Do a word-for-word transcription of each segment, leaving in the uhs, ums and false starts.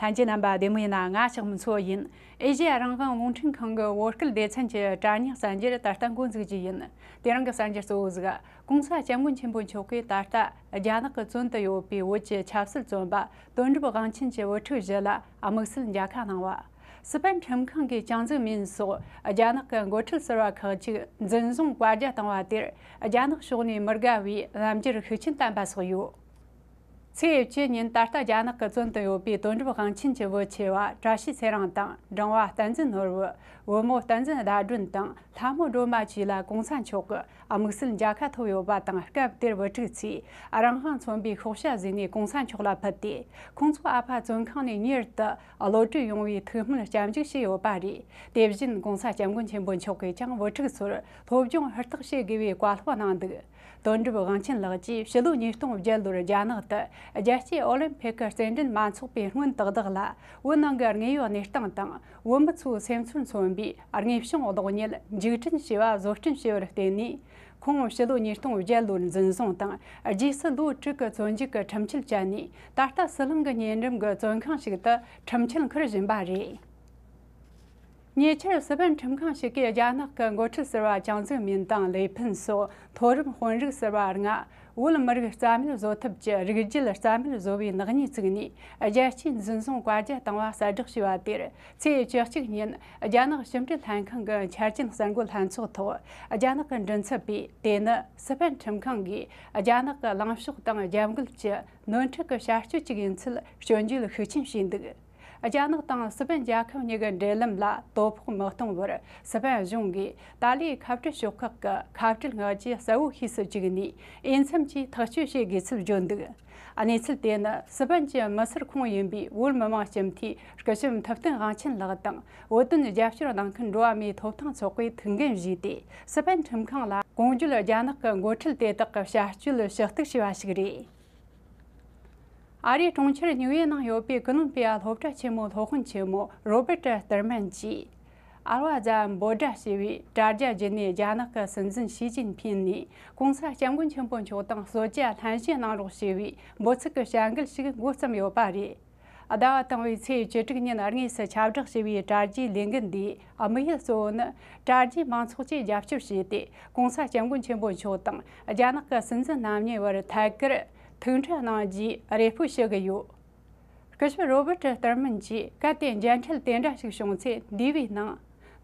ལྷན་རྒྱས་རྣམ་པ་བདེ་མོ་ཡིན་ན། ང་ལྕགས་མོ་མཚོ་ཡིན། ཨེ་ཤེ་ཡ་རང་དབང་རླུང་འཕྲིན་ཁང་གི་བོད་སྐད་སྡེ་ཚན་གྱི་དྲ་བརྙན་གསར་འགྱུར་ད་ལྟ་འགོ་འཛུགས་རྒྱུ་ཡིན། དེ་རིང་གི་གསར་འགྱུར་གཙོ་བོ་ཟིག་གོང་ས་སྐྱབས་མགོན་ཆེན་པོ་མཆོག་གིས་ད་ལྟ་རྒྱ་ནག་གི་བཙོན་དུ་ཡོད་པའི་བོད་ཀྱི་ཆབ་སྲིད་བཙོན་པ་དོན་གྲུབ་དབང་ཆེན་གྱི་བུ་ཕྲུག་བཞི་ལ་དམིགས་བསལ་མཇལ་ཁ་གནང་བ། སི་པན་ཁྲིམས་ཁང་གིས་ཅང་ཙེ་མིན་སོགས་རྒྱ་ནག་གི་འགོ་ཁྲིད་ཟུར་པ་ཁག་ཅིག་འཛིན་བཟུང་བཀའ་རྒྱ་བཏང་བ་དེར་རྒྱ་ནག་ཕྱོགས་ནས་མི་དགའ་བའི་རྣམ་འགྱུར་ཤུགས་ཆེན་བསྟན་པ་སོགས་ཡོད། ཚེས་བཅུ་ཉིན་ད་ལྟ་རྒྱ་ནག་གི་བཙོན་དུ་ཡོད་པའི་དོན་གྲུབ་དབང་ཆེན་གྱི་བུ་ཆེ་བ་བཀྲ་ཤིས་ཚེ་རིང་དང་། འབྲིང་བ་བསྟན་འཛིན་ནོར་བུ། བུ་མོ་བསྟན་འཛིན་ཟླ་སྒྲོན་དང་། ལྷ་མོ་སྒྲོལ་མ་བཅས་ལ་གོང་ས་མཆོག་གི་དམིགས་བསལ་མཇལ་ཁ་ཐོབ་ཡོད་པ་དང་། སྐབས་དེར་བུ་ཕྲུག་ཚོས་རང་དབང་མཚོན་པའི་ཤོག་བྱ་བཟོས་ནས་གོང་ས་མཆོག་ལ་ཕུལ་ཏེ། ཁོང་ཚོ་ཨ་ཕ་བཙོན་ཁང་ནས་མྱུར་དུ་གློད་གྲོལ་ཡོང་བའི་ཐུགས་སྨོན་སྐྱབས་འཇུག་བྱས་ཡོད་པ་རེད། དེ་བཞིན་གོང་ས་སྐྱབས་མགོན་ཆེན་པོ་མཆོག་གིས་ཀྱང་བུ་ཕྲུག་ཚོར་སློབ་སྦྱོང་ཧུར་ཐག་བྱེད་དགོས་པའི་བཀའ་སློབ་གནང་འདུག་དོན་གྲུབ་དབང་ཆེན་ལགས་ཀྱིས་ཕྱི་ལོ་ཉིས་སྟོང་བརྒྱད་ལོར་རྒྱ་ནག་ཏུ་རྒྱལ་སྤྱིའི་ཨོ་ལིམ་ཕིག་གི་རྩེད་འགྲན་མ་འཚོགས་པའི་སྔོན་ཏག་ཏག་ལ་བོད་ནང་གི་དངོས་ཡོད་གནས་སྟངས་དང་། བོད་མི་ཚོའི་སེམས་ཚོར་མཚོན་པའི་དངོས་བྱུང་གློག་བརྙན་མཇུག་སྐྲུན་བྱས་པ་བཟོ་སྐྲུན་བྱས་པར་བརྟེན་ནས། ཁོང་ཕྱི་ལོ་ཉིས་སྟོང་བརྒྱད་ལོར་འཛིན་བཟུང་དང་། རྗེས་སུ་ལོ་དྲུག་གི་བཙོན་འཇུག་གི་ཁྲིམས་ཆད་བཅད་ནས། ད་ལྟ་ཟི་ལིང་གི་ཉེ་འགྲམ་གྱི་བཙོན་ཁང་ཞིག་ཏུ་ཁྲིམས་ཆད་འཁུར་བཞིན་པ་རེད། ཉེ་ཆར་སི་པན་ཁྲིམས་ཁང་ཞིག་གིས་རྒྱ་ནག་གི་འགོ་ཁྲིད་ཟུར་པ་ཅང་ཙེ་མིན་དང་ལེ་ཕིན་སོགས་མཐོ་རིམ་དཔོན་རིགས་ཟུར་པ་ལྔ། བོད་མི་རིགས་རྩ་མེད་བཟོ་ཐབས་ཀྱི་རིགས་རྒྱུད་རྩ་མེད་བཟོ་བའི་ནག་ཉེས་བཙུགས་ནས། རྒྱལ་སྤྱིའི་འཛིན་བཟུང་བཀའ་རྒྱ་བཏང་བ་གསལ་བསྒྲགས་བྱས་པ་དེར། ཚེས་བཅུ་གཅིག་ཉིན་རྒྱ་ནག་ཕྱི་འབྲེལ་ལྷན་ཁང་གི་འཆར་ཅན་གསར་འགོད་ལྷན་ཚོགས་ཐོག་རྒྱ་ནག་གི་མགྲིན་ཚབ་པས། དེ་ནི་སི་པན་ཁྲིམས་ཁང་གིས་རྒྱ་ནག་གི་ལངས་ཕྱོགས་དང་རྒྱབ་འགལ་གྱི་ནོར་འཁྲུལ་གྱི་བྱ་སྤྱོད་ཅིག་ཡིན་ཚུལ་སྐྱོན་བརྗོད་ཤུགས་ཆེན་བྱས་འདུག་རྒྱ་ནག་དང་སི་པན་རྒྱལ་ཁབ་གཉིས་ཀྱི་འབྲེལ་ལམ་ལ་དོ་ཕོག་མི་གཏོང་བར། སི་པན་གཞུང་གིས་ཏཱ་ལའི་ཁ་བྲལ་ཤོག་ཁག་གི་ཁ་བྲལ་མངགས་ཀྱི་གསལ་བོ་ཤེས་སུ་བཅུག་ནས། འོས་འཚམ་གྱིས་ཐག་གཅོད་བྱེད་དགོས་ཚུལ་བརྗོད་འདུག་གནས་ཚུལ་དེ་ནི་སི་པན་གྱི་མི་སེར་ཁོངས་ཡིན་པའི་བོད་མི་མང་སྤྱི་འཐུས་སྐུ་ཞབས་ཐུབ་བསྟན་དབང་ཆེན་ལགས་དང་། བོད་དོན་རྒྱབ་སྐྱོར་གནང་མཁན་འགྲོ་བ་མིའི་ཐོབ་ཐང་ཚོགས་པས་ཐུགས་འགན་བཞེས་ཏེ། སི་པན་ཁྲིམས་ཁང་ལ་གོང་བརྗོད་རྒྱ་ནག་གི་འགོ་ཁྲིད་དེ་དག་གི་བྱ་སྤྱོད་ཞུ་གཏུག་བྱས་པ་ཞིག་རེད། ཨ་རིའི་གྲོང་ཁྱེར་ཉིའུ་ཡོག་ནང་ཡོད་པའི་ཀོ་ལོམ་པི་ཡ་སློབ་གྲྭ་ཆེན་མོའི་སློབ་དཔོན་ཆེན་མོ་རོ་བར་ཊ་སྟར་མན་གྱིས། ཨར་བ་ཛ་འབོད་སྒྲ་ཞེས་པའི་དྲ་རྒྱ་བརྒྱུད་ནས་རྒྱ་ནག་གི་སྲིད་འཛིན་ཞི་ཅིན་ཕིན་ནས་གོང་ས་སྐྱབས་མགོན་ཆེན་པོ་མཆོག་དང་གསོལ་ཇ་ལྷན་བཞེས་གནང་རོགས་ཞེས་པའི་འབོད་ཚིག་གི་བྱ་འགུལ་ཞིག་འགོ་བརྩམས་ཡོད་པ་རེད། ཟླ་བ་དང་པོའི་ཚེས་བཅུ་དྲུག་ཉིན་དངོས་སུ་ཁྱབ་བསྒྲགས་བྱས་པའི་དྲ་རྒྱའི་ལས་འགུལ་འདིའི་དམིགས་ཡུལ་གཙོ་བོ་ནི། དྲ་རྒྱའི་མང་ཚོགས་ཀྱིས་རྒྱབ་སྐྱོར་བྱས་ཏེ། གོང་ས་སྐྱབས་མགོན་ཆེན་པོ་མཆོག་དང་རྒྱ་ནག་གི་སྲིད་འཛིན་རྣམ་གཉིས་བར་ཐད་ཀར་ཐུག་འཕྲད་གནང་རྒྱུའི་རེ་སྤོད་ཞུ་གི་ཡོད། སྐུ་ཞབས་རོ་བར་ཊ་སྟར་མན་གྱིས་གལ་ཏེ་མཇལ་འཕྲད་དེ་འདྲ་ཞིག་བྱུང་ཚེ། འདས་པའི་ནང་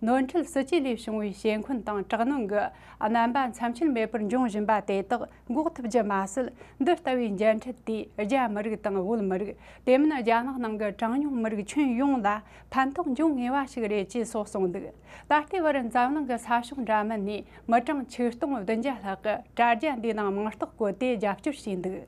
ནོར་འཁྲུལ་སྲིད་ཇུས་ལས་བྱུང་བའི་ཞེ་འཁོན་དང་དྲག་གནོན་གྱི་རྣམ་པ་མཚམས་ཆད་མེད་པར་འབྱུང་བཞིན་པ་དེ་དག་འགོག་ཐུབ་རྒྱུ་མ་ཟད། འདི་ལྟ་བུའི་མཇལ་འཕྲད་དེས་རྒྱ་མི་རིགས་དང་བོད་མི་རིགས། དེ་མིན་རྒྱ་ནག་ནང་གི་གྲངས་ཉུང་མི་རིགས་ཁྱོན་ཡོངས་ལ་ཕན་ཐོགས་འབྱུང་ངེས་པ་ཞིག་རེད་ཅེས་སོགས་གསུངས་འདུག་ད་ལྟའི་བར་འཛམ་གླིང་གི་ས་ཕྱོགས་འདྲ་མིན་ནས་མི་གྲངས་ཆིག་སྟོང་བདུན་བརྒྱ་ལྷག་གིས་དྲ་རྒྱ་འདིའི་ནང་མིང་རྟགས་བཀོད་དེ་རྒྱབ་སྐྱོར་བྱས་འདུག་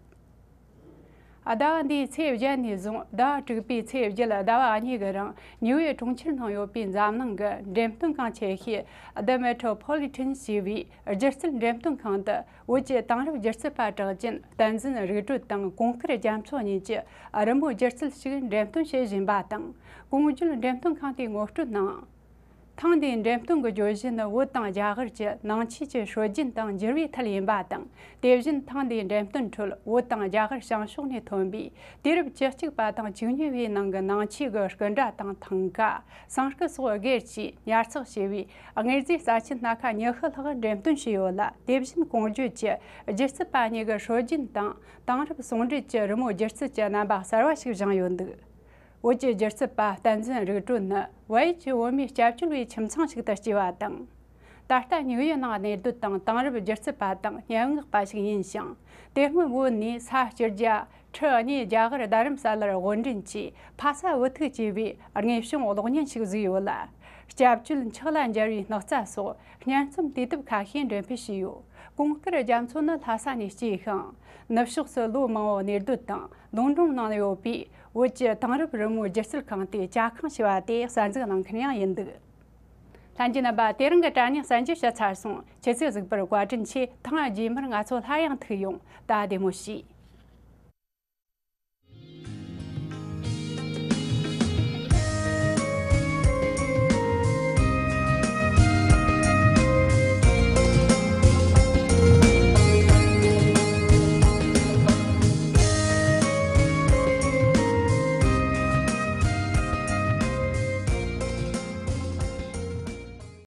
ཟླ་བ་འདིའི་ཚེས་བརྒྱད་ནས་བཟུང་ཟླ་བ་དྲུག་པའི་ཚེས་བརྒྱད་ཟླ་བ་གཉིས་ཀྱི་རིང་ཉིའུ་ཡོག་གྲོང་ཁྱེར་ནང་ཡོད་པའི་འཛམ་གླིང་གི་འགྲེམས་སྟོན་ཁང་ཆེ་ཤོས་The Metropolitan ཞེས་པའི་སྒྱུ་རྩལ་འགྲེམས་སྟོན་ཁང་དུ། བོད་ཀྱི་དེང་རབས་སྒྱུ་རྩལ་པ་གྲགས་ཅན་བསྟན་འཛིན་རིག་གྲོལ་དང་གོང་དཀར་རྒྱ་མཚོ་གཉིས་ཀྱི་རི་མོ་སྒྱུ་རྩལ་ཞིག་འགྲེམས་སྟོན་བྱེད་བཞིན་པ་དང་། གོང་བརྗོད་འགྲེམས་སྟོན་ཁང་དེས་ངོ་སྤྲོད་གནང་། ཐེངས་འདིའི་འགྲེམས་སྟོན་གྱི་བརྗོད་གཞི་ནི། བོད་དང་རྒྱ་གར་གྱི་ནང་ཆོས་ཀྱི་སྲོལ་རྒྱུན་དང་འགྱུར་བའི་ཐད་ཡིན་པ་དང་། དེ་བཞིན་ཐེངས་འདིའི་འགྲེམས་སྟོན་ཁྲོད། བོད་དང་རྒྱ་གར་བྱང་ཕྱོགས་ནས་ཐོན་པའི་དུས་རབས་བཅུ་གཅིག་པ་དང་བཅུ་གཉིས་པའི་ནང་གི་ནང་ཆོས་ཀྱི་སྐུ་འདྲ་དང་ཐང་ཀ། བསང་སྐུ་སོགས་སྒེར་གྱིས་ཉར་ཚགས་བྱས་པའི་དངོས་རྫས་རྩ་ཆེན་སྣ་ཁ་ཉི་ཤུ་ལྷག་འགྲེམས་སྟོན་བྱས་ཡོད་ལ། དེ་བཞིན་གོང་བརྗོད་ཀྱི་སྒྱུ་རྩལ་པ་གཉིས་ཀྱི་སྲོལ་རྒྱུན་དང་དེང་རབས་ཟུང་འབྲེལ་གྱི་རི་མོ་སྒྱུ་རྩལ་གྱི་རྣམ་པ་གསར་བ་ཞིག་བཞེངས་ཡོད་འདུག་བོད་ཀྱི་སྒྱུ་རྩལ་པ་བསྟན་འཛིན་རིག་གྲོལ་ནི་བལ་ཡུལ་གྱི་བོད་མིའི་སྐྱབས་བཅོལ་བའི་ཁྱིམ་ཚང་ཞིག་ཏུ་སྐྱེས་པ་དང་། ད་ལྟ་ཉིའུ་ཡོག་ནང་གནས་སྡོད་དང་དེང་རབས་སྒྱུ་རྩལ་པ་དང་སྙན་ངག་པ་ཞིག་ཡིན་ཞིང་། དེ་སྔོན་བོད་ནས་ས་བཅུ་བརྒྱ། ཁྲི་གཉིས་རྒྱ་གར་རྡ་རམ་ས་ལར་དབོར་འདྲེན་གྱིས་ཕ་ས་བུ་ཐུག་ཅེས་པའི་དངོས་བྱུང་གློག་བརྙན་ཞིག་བཟོས་ཡོད་ལ། སྐྱབས་བཅོལ་འཁྱག་ལ་འབྱར་བའི་སྣག་ཚ་སོགས་སྙན་རྩོམ་དུས་དེབ་ཁ་ཤས་འགྲེམས་སྤེལ་བྱས་ཡོད། གོང་དཀར་རྒྱ་མཚོ་ནི་ལྷ་ས་ནས་སྐྱེས་ཤིང་། ནུབ་ཕྱོགས་སུ་ལོ་མང་བོ་གནས་སྡོད་དང་ལུང་སྒྲུང་ནང་ཡོད་པའི་བོད་ཀྱི་དེང་རབས་རི་མོའི་སྒྱུ་རྩལ་ཁང་དེའི་ཇ་ཁང་ཞེས་པ་དེ་གསར་འཛུགས་གནང་མཁན་ཡང་ཡིན་འདུག་ལྷན་རྒྱས་རྣམ་པ། དེ་རིང་གི་དྲ་བརྙན་གསར་འགྱུར་ཞུ་ཚར་སོང་། ཁྱེད་ཚོས་གཟིགས་པར་བཀའ་དྲིན་ཆེ། ཐེངས་རྗེས་མར་ང་ཚོ་སླར་ཡང་ཐུག་ཡོང་། ད་བདེ་མོ་བྱོས།